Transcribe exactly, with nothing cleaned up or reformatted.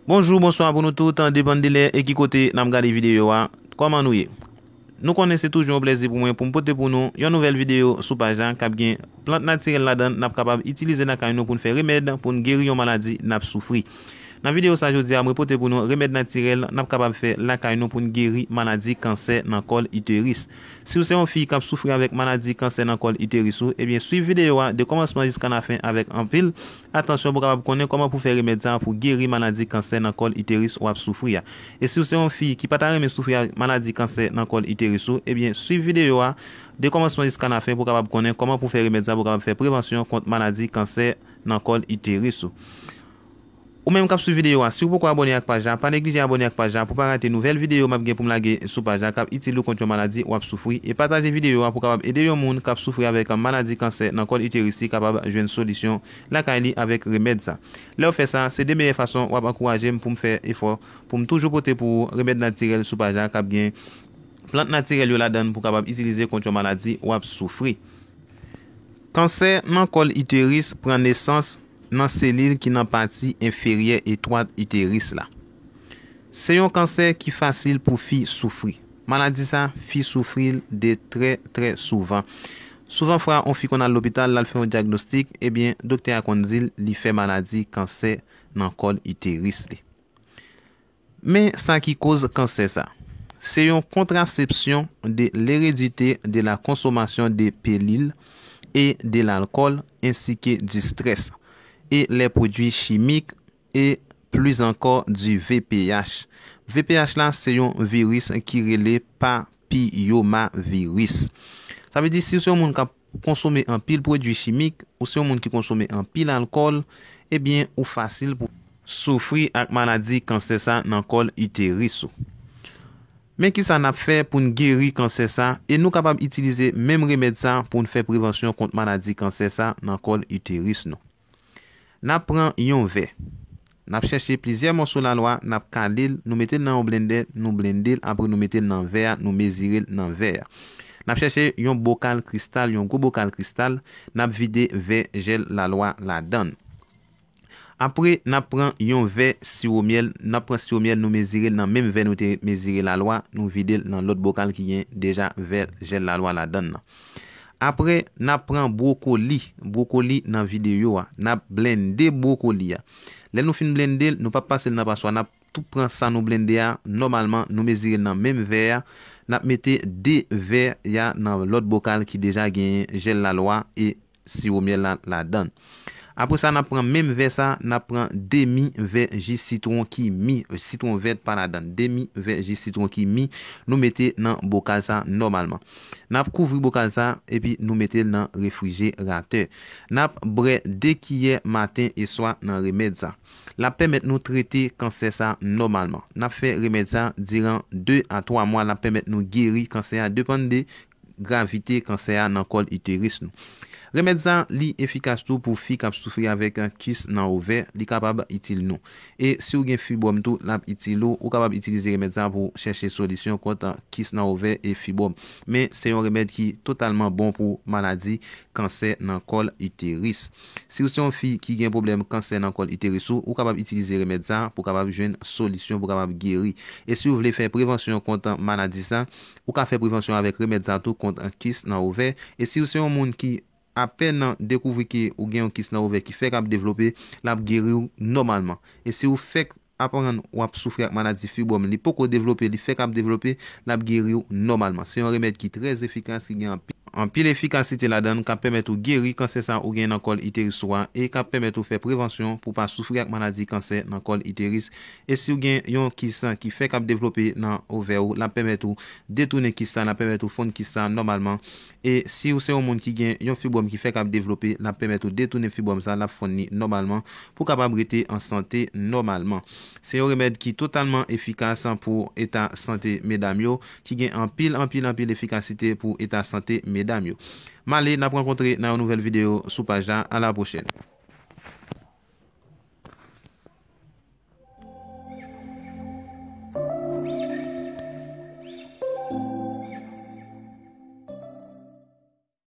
Bonjou, bonswa pou nou tout, depann de lè e ki kote n ap gade videyo a. Kòman nou ye? Nou konnen se toujou yon plèzi pou mwen pou m pote pou nou yon nouvèl videyo sou paj la k ap gen plant natirèl ladan l n ap kapab itilize lakay nou pou n fè remèd pou n geri yon maladi n ap soufri. Nan videyo sa jodi a, mwen pote pou nou remèd natirèl n ap kapab fè lakay nou pou n geri maladi kansè nan kòl iteris. Si w se yon fi k ap soufri avèk maladi kansè nan kòl iteris ou, ebyen swiv videyo a de kòmansman jiska lafen avèk anpil atansyon pou w kapab konnen kòman pou fè remèd sa pou geri maladi kansè nan kòl iteris w ap soufri a. E si w se yon fi ki pa ta renmen soufri ak maladi kansè nan kòl iteris ou, ebyen swiv videyo a de kòmansman jiska lafen pou w kapab konnen kòman pou fè remèd sa pou w kapab fè prevansyon kont maladi kansè nan kòl iteris ou. Ou menm k ap swiv videyo a, si w poko abòne ak paj la, pa neglije abòne ak paj la pou w pa rate nouvèl videyo m ap gen pou m lage sou paj la k ap itil ou kont yon maladi w ap soufri, e pataje videyo a pou w kapab ede yon moun k ap soufri avèk maladi kansè nan kòl iteris li kapab jwenn solisyon lakay li avèk remèd sa. Lè w fè sa, se de meyè fason w ap ankouraje m pou m fè efò pou m toujou pote pou ou remèd natirèl sou paj la k ap gen plant natirèl yo ladan l pou w kapab itilize kont yon maladi w ap soufri. Kansè nan kòl iteris pran nesans nan selil ki nan pati enferyè etwat iteris la. Se yon kansè ki fasil pou fi soufri. Maladi sa, fi soufri l de trè, trè souvan. Souvan fwa, yon fi konn al lopital, l al fè yon dyagnostik, ebyen, doktè a konn di l li fè maladi kansè nan kòl iteris li. Men sa ki koz kansè sa. Se yon kontrasepsyon de l'hérédité de la consommation de pilules et de l'alcool ainsi que du stress et les produits chimiques et plus encore du V P H. V P H la se yon viris ki rele papiyomaviris. Sa vle di si w se yon moun k ap konsome anpil pwodui chimik, ou se yon moun ki konsome anpil alkòl, ebyen ou fasil pou soufri ak maladi kansè sa nan kòl iteris ou. Men kisa n ap fè pou n geri kansè sa e nou kapab itilize menm remèd sa pou n fè prevansyon kont maladi kansè sa nan kòl iteris nou. N ap pran yon vè. N ap chèche plizyè mòso lalwa, n ap kale l, nou mete l nan yon blendè, nou blende l, apre nou mete l nan vè a, nou mezire l nan vè a. N ap chèche yon bokal kristal, yon gwo bokal kristal, n ap vide vè jèl lalwa ladan l. Apre, n ap pran yon vè siwo myèl, n ap pran siwo myèl, nou mezire l nan menm vè nou te mezire lalwa, nou vide l nan lòt bokal ki gen deja vè jèl lalwa ladan l nan. Apre, n ap pran bwokoli, bwokoli nan videyo a. N ap blende bwokoli a. Lè nou fin blende l, nou p ap pase l nan paswa, n ap tou pran sa nou blende a nòmalman, nou mezire l nan menm vè a, n ap mete de vè a nan lòt bokal ki deja genyen jèl lalwa e siwo myèl la ladan l. Apre sa, n ap pran menm vè sa, n ap pran demi vè ji sitwon ki mi, sitwon vèt pa ladan l, demi vè ji sitwon ki mi, nou mete nan bokal sa nòmalman. N ap kouvri bokal sa epi nou mete l nan refrijeratè. N ap bwè de kiyè maten e swa nan remèd sa. L ap pèmèt nou trete kansè sa nòmalman. N ap fè remèd sa diran de a twa mwa, l ap pèmèt nou geri kansè a, depann de gravite kansè a nan kòl iteris nou. Remèd sa, li efikas tou pou fi k ap soufri avèk kis nan ovè, li kapab itil nou. E si w gen fibwòm tou, l ap itil ou, ou kapab itilize remèd sa pou chèche solisyon kont kis nan ovè e fibwòm. Men se yon remèd ki totalman bon pou maladi kansè nan kòl iteris. Si w se yon fi ki gen pwoblèm kansè nan kòl iteris ou, ou kapab itilize remèd sa pou kapab jwenn solisyon, pou kapab geri. E si w vle fè prevansyon kont maladi sa, ou ka fè prevansyon avèk remèd sa tou kont kis nan ovè. E si w se yon moun ki apèn dekouvri ke ou gen yon kis nan ovè ki fèk ap devlope, l ap geri w nòmalman. E si w fèk aprann w ap soufri ak maladi fibwòm, li poko devlope, li fèk ap devlope, l ap geri w nòmalman. Se yon remèd ki trè efikas, ki gen anpi-, anpil efikasite ladan l, k ap pèmèt ou geri kansè sa ou gen nan kòl iteris ou a, e k ap pèmèt ou fè prevansyon pou w pa soufri ak maladi kansè nan kòl iteris. E si w gen yon kis ki fèk ap devlope nan ovè ou, l ap pèmèt ou detounen kis sa, l ap pèmèt ou fonn kis sa nòmalman. E si w se yon moun ki gen yon fibwòm ki fèk ap devlope, l ap pèmèt ou detounen fibwòm sa, l ap fonn li nòmalman pou w kapab rete an sante nòmalman. Se yon remèd ki totalman efikas pou eta sante medam yo, ki gen anpil, anpil, anpil efikasite pou eta sante medam yo. M ale, n ap rankontre nan yon nouvèl videyo sou paj la. A la pwochèn.